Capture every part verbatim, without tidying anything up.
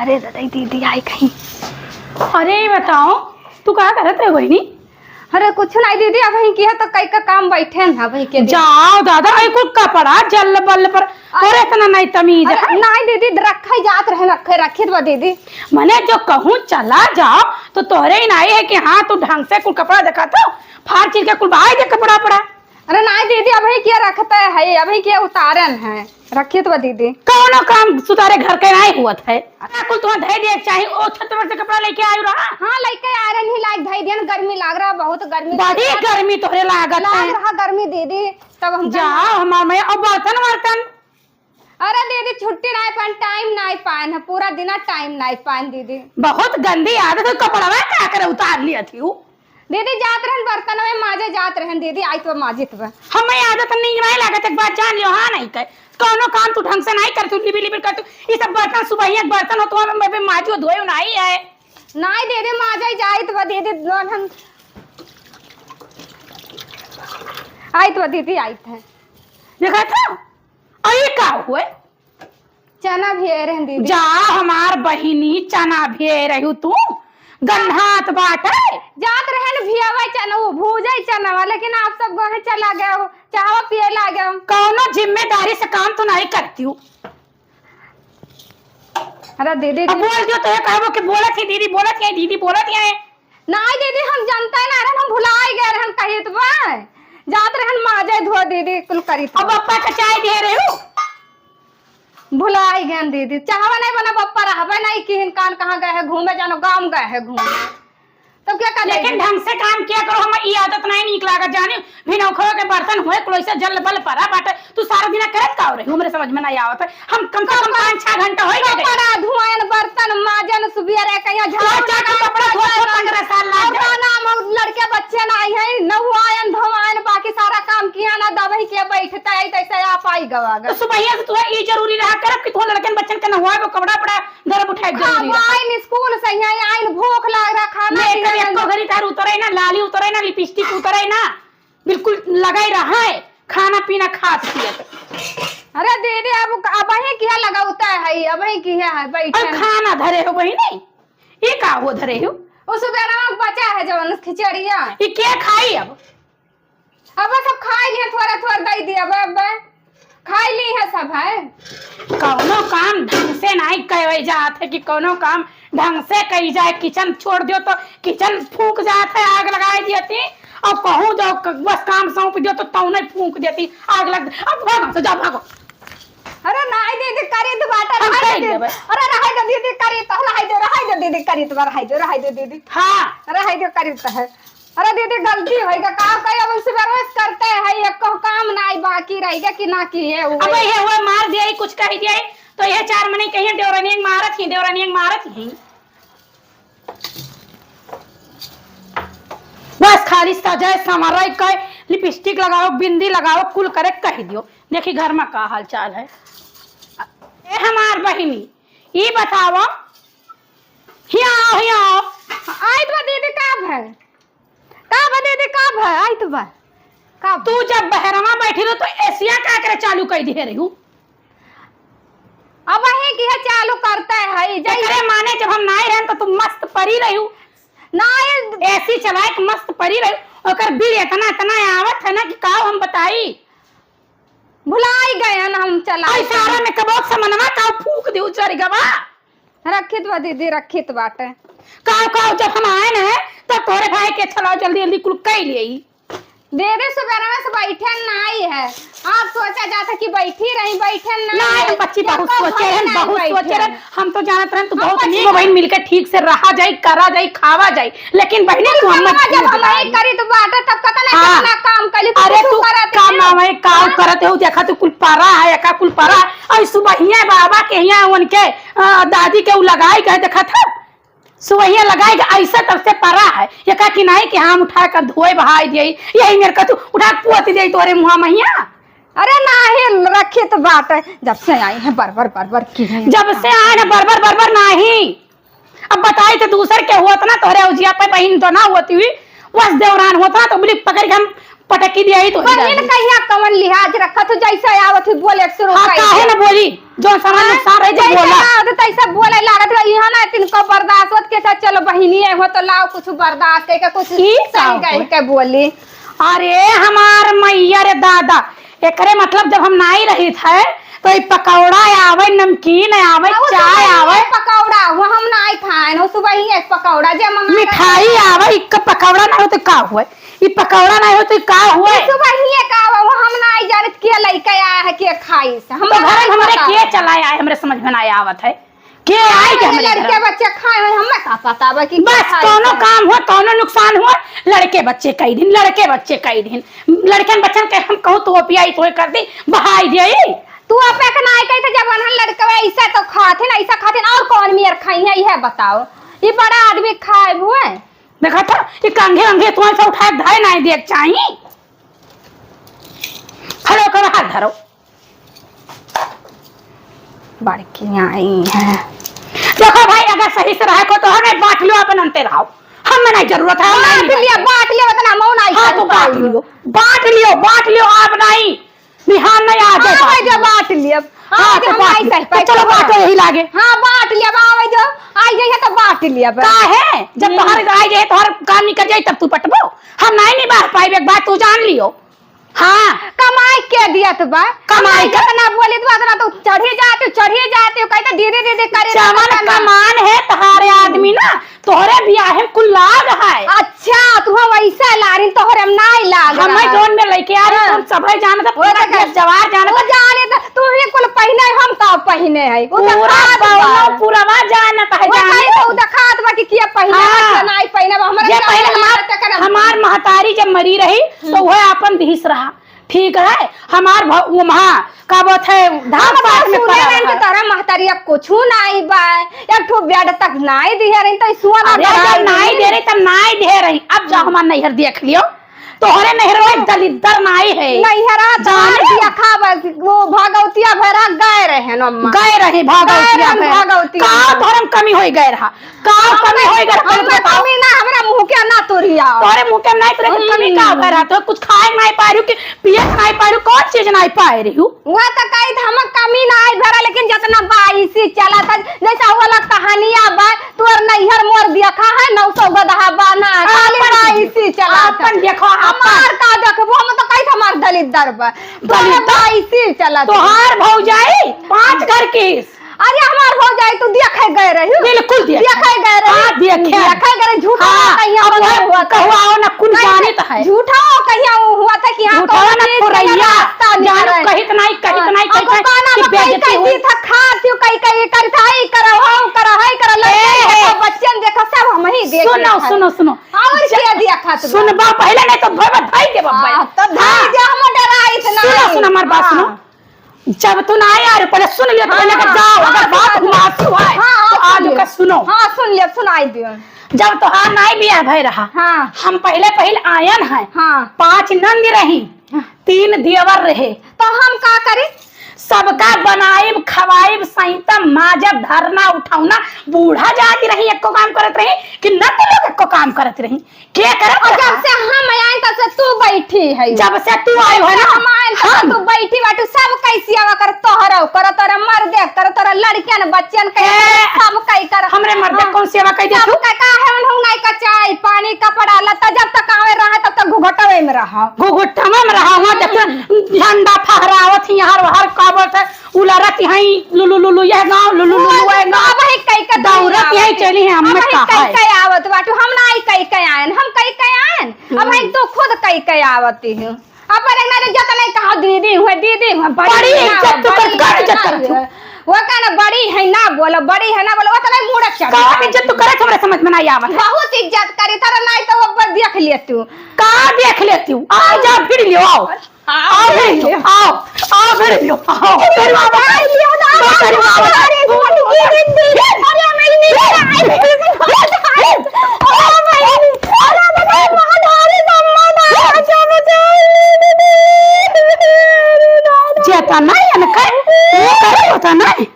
अरे दादा, ई दीदी आई कहीं। अरे, ई बताओ, तू का करत रहे बहिनी? अरे, कुछ नाहीं दीदी, अबहीं किया तो कई का काम बैठे हैं, अबहीं के दीदी। जाओ दादा, ई कुल कपड़ा जल बल पर, अरे, तोरे इतना नाहीं तमीज अरे, है। नाहीं दीदी, रखे जात रहे, रखे, रखित बा दीदी। मने जो कहूँ चला जाओ, तो तोहरे ही नाहीं है कि हाँ, तू ढंग से कुल कपड़ा देखा तो, फाड़ चीर के कुल बहाई दे कपड़ा पड़ा। अरे नाहीं दीदी, अबहीं किया रखते है, अबहीं किया उतारन है, रखित बा दीदी। कौनो काम सुधारे घर के नाहीं हुवत है। अरे कुल तुम्हें धई दिए चाही, ओ छत पर से कपड़ा लेके आयु रहा। हाँ, लेके आ रहे, नहीं लायक धई दियन, गर्मी लाग रहा, बहुत गर्मी बड़ी गर्मी तोहरे लागत लाग है। रहा गर्मी दीदी, तब हम जाओ हमार मैया, और बर्तन वर्तन। अरे दीदी, छुट्टी नाहीं पाएन, टाइम नाहीं पाएन है, पूरा दिना टाइम नाहीं पाएन दीदी। बहुत गंदी आदत है, कपड़वा का करे उतार लिया थी उ। दीदी जात रहन बर्तन में माजे जात रहन दीदी, आई तो माजित बा। हमें आदत नहीं, नाहीं लागत, एक बात जान लियो, हाँ नाहीं कहे। कौनो काम तू ढंग से नाहीं कर, तू लिबिर लिबिर कर, तू ई सब बर्तन, सुबहिया के बर्तन हो तो हमें माजो धोए नाहीं है। नाहीं दीदी, माजे जाइत बा दीदी, दोन हम आइत बा दीदी, आइत है। देखा था? और ये का हुए? चना भिए रहन दीदी। जा हमार बहिनी, चना भिए रहू तू, गंधात बाटे। जात रहन भियावे चना, वो भूजे चनावा, लेकिन आप सब गोहे चला गए हो, चाहवा पिए लागे हो। कौनो जिम्मेदारी से काम तो नाहीं करती हूँ। अरे दीदी, अब बोल दियो तो ये कहबो कि बोलत ही दीदी, बोलत ही दीदी, बोलत ही। नाहीं दीदी, हम जनते ना रहन, हम भुलाई गए रहन, कहित बा। जात रहन माजे धो दीदी, कुल करित अब बा। पप्पा के चाय दे रहे हो? भुलाई गए दीदी, चाहवा नाहीं बना, पप्पा रहबे नाहीं किहिन, कान कहाँ गए हैं घूमे, जानो गाँव गए हैं घूमे। तब क्या कर लेकिन लेगी? ढंग से काम किया करो, हम ई आदत नाहीं नीक लागत जानी। भिनौखवा के बर्तन हुए, कुल ऐसे जल बल परा बाटे। तू सारा दिना करत का हो रही? हमरे समझ में नाहीं आवत है। हम कम से कम कपड़ा, पाँच छह घंटा होई गए। कपड़ा धुआयन, बर्तन माजन, सुबियरे कहिया झाड़ू वो चाकू लगायन, कपड़ा धोत, धोत पंद्रह साल लाग और गए। का नाम हो, लड़के बच्चे नाहीं है, नहुआयन, धोआयन, बाकी सारा काम किया ना, दबही के बैठता है, तैसे आप आई गवा तो गए। सुबहिया से तुहे ई जरूरी रहा करब कि तुहे लड़कन बच्चन के नहुआए, वो कपड़ा, कपड़ा धरब उठाए जरूरी रहा। आइन स्कूल से यहाँ आइन, भूख लाग रहा, खाना मेकअप दिया एको ना। घड़ी तार उतरे ना, लाली उतरे ना, लिपस्टिक उतरे ना। बिल्कुल लगाई रहा है, खाना पीना खात पियत। अरे दीदी, अब, अबहीं किया लगावता है, अबहीं किया है, बैठे अब हैं। खाना धरे हो बहिनी, ये का हो धरे हो? उस बेरा में बचा है जवन खिचड़िया। ये के खाई अब? अब सब खाई लिया, थोड़ा थोड़ा दे दिया, अब, अब खाई ली है सब है। कौनो काम ढंग से नाहीं कइल जात है कि कौनो काम ढंग से कइल जाए। किचन छोड़ दियो तो किचन फूंक जात है, आग लगाए दियती। और कहूँ जो क-, बस काम सौंप दियो तो तौने फूंक देती, आग लग। अब भागो, तो जाओ, भागो। अरे नाहीं दीदी, करी तो बाटे, हम रहे कह दे दीदी। देबे। अरे रहे दे दीदी, करी तो, रहे दे, रहे दे दीदी, करी तो, रहे दे, रहे दे दीदी। हाँ। रहे दे, करी तो है। अरे दीदी, गलती होइगा, का कही, अब उनसे रोज करते हैं, एको काम नाहीं बाकी रहिगा कि ना किए हुए। अब ये हुआ मार दिया, कुछ कह दिया, तो ये चार मने कहिए, "देवरानी मारत ही, देवरानी मारत ही।" बस खाली सजे संवरे के, लिपस्टिक लगाओ, बिंदी लगाओ, कुल करे कह दियो। देखी घर में का हाल चाल है। ए हमार बहिनी, ई बताओ, हिया आओ, हिया आओ। आइत बा दीदी, का भय? का बा दीदी, का भय? आइत बा। का भय? तू जब बहरवा बैठी रहो तो एसिया का करे चालू कर दिए रही हूँ? अब वही की है चालू करते हैं, जय एकरे माने जब हम नाई रहन तो तू मस्त परी रही हूँ। नाई। एसी चलाए के मस्त परी रही, ओकर बिल इतना, इतना आवत है ना कि का हम बताई। भुलाई गए हैं हम चला आई के। सारा में कबोक समनवा का फूक दे उचर गवा। रखित बा दीदी, रखित बाटे। काव, काव, जब हम आए न, तब तोरे भाई के चलाओ, जल्दी, जल्दी कुल कई ले। दीदी, सुबेरवा से बैठे नाई है। आप सोचा जाता कि बैठी रही, बैठे नाई नाई, है। हम बच्ची बहुत सोचे रहन, बहुत सोचे रहन। हम तो जानत रहन, तू हम बहुत बच्ची नीक बहिन मिलके ठीक से रहा जाई, करा जाई, खावा जाई। लेकिन बहिनी, तू हमर जब हम नहीं करी तो बाटे, तब कतना हाँ। कितना काम कइली, तू अरे कुछ तू करत काम नहीं। नाम है, काम हाँ। करत हो, देखा तू कुल पारा है, एका कुल पारा है। और सुबहिया बाबा के यहाँ उनके, अ, दादी के उ लगाई गए, देखा था? सुबहिया लगाई गए, ऐसे तब से पारा है। ये का कि नहीं कि हम उठा कर धोए बहाई दिए, यही मेरे का तू उठा के पोत दिए तोरे मुँहा महिया। अरे नाही, रखित बाटे, जब से आई हैं बरबर, बरबर की हैं। जब से आए ना बरबर, बरबर नाही। अब बताई तो दूसर के होत ना, तोहरे उजिया पे बहिन तो ना होती हुई, बस देवरान होत ना तो बोली पकड़ के हम पटकी दिया ही तो ही बहिन, लागी। कहिया कवन लिहाज रखत हो, जैसे आवत हो बोले के शुरू हाँ, कर काहे दे। ना बोली? जौन सामान हाँ, नुकसान रही तो जैसे बोला। आवत हो तैसे बोले लागत हो, इहाँ ना तिनको बर्दाश्त होत के, चलो बहिनी है हो तो लाओ कुछ बर्दाश्त करके कुछ ई का सही कह होत? के बोली। अरे हमार मैया रे दादा, एकरे मतलब जब हम नाई रहित है तो ई पकौड़ा आवे, नमकीन आवे, हाँ, वो चाय सुबह ही आवे। एक पकौड़ा, वो हम नाई खाएन, वो सुबह ही एक पकौड़ा जे मंगा मिठाई आवे, इक पकौड़ा ना हो तो का हुए? ई पकौड़ा ना हो तो का हुए? वो सुबह ही एक आवे, वो हम नाई जानत के लइके आया है, के खाई से। हम तो घर में हमरे के चलाए आए, हमरे समझ में ना आवत है। के आई के हमरे लड़के घर? बच्चे खाए हैं, हमें का पता बा कि बस खाए कौनो से। काम हो, कौनो नुकसान हो, लड़के बच्चे कई दिन, लड़के बच्चे कई दिन, लड़कन बच्चन के हम कहूँ तो ओपियाई तो कर दी, बहाई जाई। तू अपे के नाई कही तो जब अनहन लड़कवे ऐसा तो खाथिन, ऐसा खाथिन और कौन मेर खाई है, यह बताओ। ये बड़ा आदमी खाए हुए। देखा था, ये कंघे अंघे तुम से उठाए धाए नाई देख चाही। खड़े होकर हाथ धरो। बड़की आई है। देखो भाई, अगर सही से रहे को तो हमें बांट लो, अपन अंते रहो। हमें नहीं जरूरत है, हम नहीं बांट लिया, बांट लिया, उतना मऊ नहीं हाँ, कर तो बांट पाई। लियो, बांट लियो, बांट लियो, आप नहीं, बिहान नहीं आ जाए हाँ, बांट भाई, जो लियो। बांट लिया। हाँ, आज तो हम बांट नहीं लियो। सह तो पाई, चलो, तो बांटो यही लागे। हाँ, बांट लिया, आवे जो, आई जाइए तो बांट लिया बस। का है? जब हम्म। तोहर आई जाए, तोहर काम निकल जाए, तब तू पटबो। हम नहीं निभा पाई, एक बात तू जान लियो। हाँ। कमाई के दियत बा? कमाई कमाई का? जितना बोलित बा, उतना तो चढ़ी जाती, चढ़ी जाती, कहते दीदी, दीदी करे तो जवन पता ना। कमान है तहारे आदमी ना, तोहरे बियाहे में कुल लाग है। अच्छा, तू वैसे लारिन, तोहरे में नाई लाग हम रहा। जोन में लइके आ रही, हाँ। तुम सभे जानत, वो पूरा तो देश जवार जानत। वो जाने तो तू ही कुल पहिने, हम का पहिने है? वो पूरा देखात बा। बउनो पुरवा जानत है, वो जाने। कहीं तो देखात बा कि किया पहिने, हाँ। किया नाई पहिने, हमरा ये का पहले पता हमार, तकर हम हमार महतारी जब मरी रही, तो हम्म। वह आपन दिहिस रहा। ठीक है, हमार भ-, वो महा, का बोलत है, धान हम पाट में सुने पड़ा रहे कि रहा। तोरा महतारिया कुछू नाई बा, एक ठो बेड तक नाई दिहे रही, तो सुआ ना अरे, जब नाई दे रही, तब नाई दे रही। अब जाओ हमार नैहर देख लियो, तोहरे नैहर में दलिद्दर नाई है। नैहरा जाने? देखा बस, वो भगवतिया भरा गए रहे न अम्मा। गए रहे भगवतिया गए रहे भरा। भगवतिया का भरा। तोहरे में कमी होई गए रहा? का कमी होई गए, पहले हमें बताओ। कमी ना, हमरा मुंह के ना तोरिया। तोरे मुंह के नहीं तोरे के कमी का हम्म। भरा? तो कुछ खाए नहीं पा रही हूँ कि पिए नहीं पा रही हूँ, कौन चीज नहीं पा रही हूँ? वह तो कही था, हम कमी नहीं भरा, लेकिन जितना बाईसी चला था, जैसा वो वाला कहानिया बा, तोर नैहर मोर देखा है, नौ सौ गदहा बा ना, खाली आपन बाईसी चला था। आपन देखो, आपन। हमार का देखबो, हम तो कही था, हमार दलिद्दर बा। तोर दलिद्दर? बाईसी चला था। तोहार भौजाई, पांच घर की। अरे हमार हो जाए, तू देखे गए रही? बिल्कुल देखे। देखे गए रही? हाँ, देखे। देखे गए रही, झूठा हाँ, कहिया अब वो हुआ था। कहुआओ ना, कुल कहीं जाने तो है। झूठा कहिया वो हुआ था कि हाँ, झूठा कौनो ना चीज का पुरैया। रास्ता नहीं जानू है। कहित नहीं, कहित हाँ, नहीं, अब कहित वो नहीं गाना कि में कहीं बेइज्जती कहीं हुई। दी था, खा क्यों कहीं कहीं कर था, ही करो, हम करो, है करो, लड़के ए, देखो, ए। बच्चन देखो, सब हम ही देख सुनो, लेते हैं। सुनो, सुनो। और जा-, क्या दिया खा तुमने? सुनबा पहले, नहीं तो भाई, भाई के बाप भाई। हाँ, तो भाई हाँ। जा, हम डराई थे ना। सुनो, सुनो, हमार बात हाँ। सुनो। जब तू ना आया, पहले सुन लियो, तो हाँ, पहले के हाँ, जाओ, हाँ, अगर बात सुन लियो। हुआ सुहाय, हाँ, तो हाँ, आज सुन लियो। ओकर सुनो। हाँ, सुन लियो, सुनाई दियो। जब तोहार नाई बियाह भय रहा, हाँ। हम पहले पहिल आयन है, हाँ। पाँच नंद रही, हाँ। तीन देवर रहे। तो हम का करी? सबका बनाइब, खवाइब, सैतम, माजब, धरना, उठौना, बूढ़ा जाति रही, एको काम करत रही कि न तो लोग एको काम करत रही। के करत और जब रहा? से हम आइन तब से तू बैठी है। जब से तू आई हो ना, हम आइन तब से हम तू बैठी बाटू, सब कैसी आवा कर तोहरो कर तोरा मर्दे कर तोरा लड़कियन बच्चन के ए, सब कई कर। हमरे मर्दे हाँ। कौन सेवा कई दे सब तू? का, का है उन्हों नहीं का चाय, पानी, कपड़ा, लत्ता जब तक आवे रहा तब तक घुघटवे में रहा। घुघटवे में रहा, वहाँ जब से हम्म। झंडा फहरावत ही हर हर काबत है। उलरत यहीं लुलु लुलु यह गाँव, लुलु लुलु वह गाँव। अब ही कई का दौड़त दुनिया यहीं में। चली है, अब हमें ही कहा कई है। कई आवत बाटू, हम ना आई कई कई आयन, हम कई कई आयन। अब हम्म। ही तू खुद कई कई आवती हो। अब अरे ना रे जत नहीं कहा दीदी हुए, दीदी हुए, बड़ी बड़ी ना इज्जत हो, तू कर, बड़ी कर ना इज्जत ना करत हो। हुए। वो कहना बड़ी है ना बोलो, बड़ी है ना बोलो, वो तो नहीं मूड़ चढ़ का जाए। इज्जत तू करे, हमरा समझ में नहीं आवत है। बहुत इज्जत करी, तारा नहीं तो वो बस देख ले तू। का देख लेती हूँ? आओ, जाओ, भिड़ लियो, आओ। आओ, आओ, भिड़ लियो, आओ, आओ, भिड़ लियो, आओ। अरे बाबा, भिड़ लियो ना, भिड़ लियो, आओ। अरे, अरे, अरे, अरे, अरे, अरे, अरे, जेता नहीं है ना, कर, ये करे होता नहीं।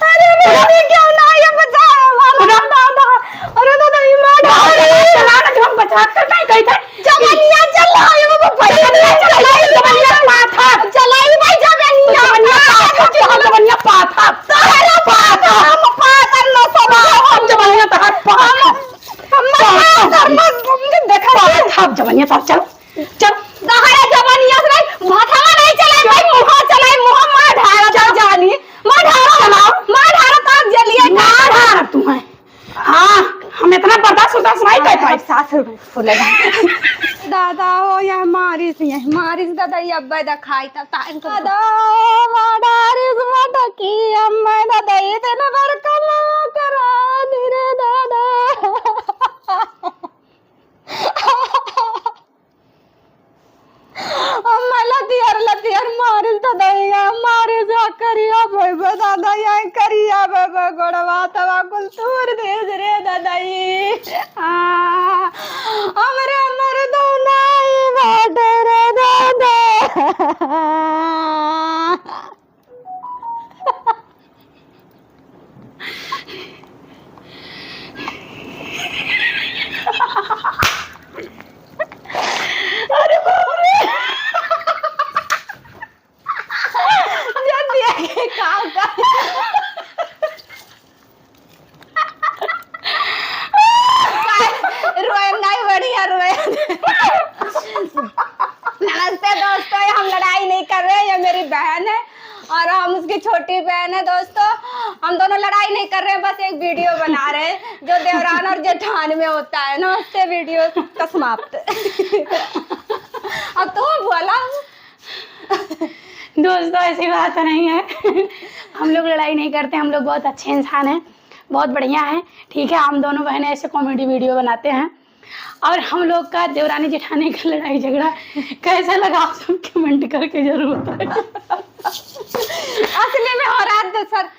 अरे, मेरी क्यों ना ये बचाओ, बाबा, सुनो। बाबा। अरे, दादा, ये मार डाल रही है। चला ना, जो हम बचात कर नहीं गई थे। जबनिया चलाई, वो भैया चलाई, जबनिया पाथा। चलाई भाई जबनिया। जबनिया पाथा, कहाँ जबनिया पाथा? तोहरा पाथा, हम पाथा न समा। हम जबनिया तहार पाथा। हम पाथा। पाथा, हम देखा पाथा, जबनिया तहार, चल, चल। तोहरा जबनिया से भाई, भाथवा नहीं चलाई भाई, मुँह चलाई, मुँह मार ढारा चल जानी। मार ढारा चलाओ, मार ढारा तब जलिए मार ढारा तू है। हाँ, हम इतना बर्दाश्त उर्दाश्त नहीं कर पाए। सास फूलेगा। दादा हो, यह मारिस, यह मारिस दादा, ये अब्बे दिखाई तब तान को। दादा हो, मारिस मटकी, अम्मे दादा, ये दिन भर कमा करा, धीरे दादा। अम्मा लदियर लदियर मारिस ददैया, मारिस आ करिया भइबे ददैया, करिया भइबे गोड़वा तवा कुल तूर देस रे ददई। आ, हमरे मर्दो नाई बाटे रे दादा। अरे बाप रे। जल्दी आके काम कर। रोए नहीं, बढ़िया रोए। नमस्ते दोस्तों, ये हम लड़ाई नहीं कर रहे, ये मेरी बहन है और हम उसकी छोटी बहन है। दोस्तों, हम दोनों लड़ाई नहीं कर रहे हैं, बस एक वीडियो बना रहे हैं जो देवरान और जेठान में होता है। नमस्ते, वीडियो का समाप्त। अब तुम बोला। दोस्तों, ऐसी बात नहीं है। हम लोग लड़ाई नहीं करते, हम लोग बहुत अच्छे इंसान हैं, बहुत बढ़िया हैं। ठीक है, हम दोनों बहनें ऐसे कॉमेडी वीडियो बनाते हैं। और हम लोग का देवरानी जेठानी का लड़ाई झगड़ा कैसा लगा, आप सब कमेंट करके जरूर बताएं। असली में हो रहा है सर,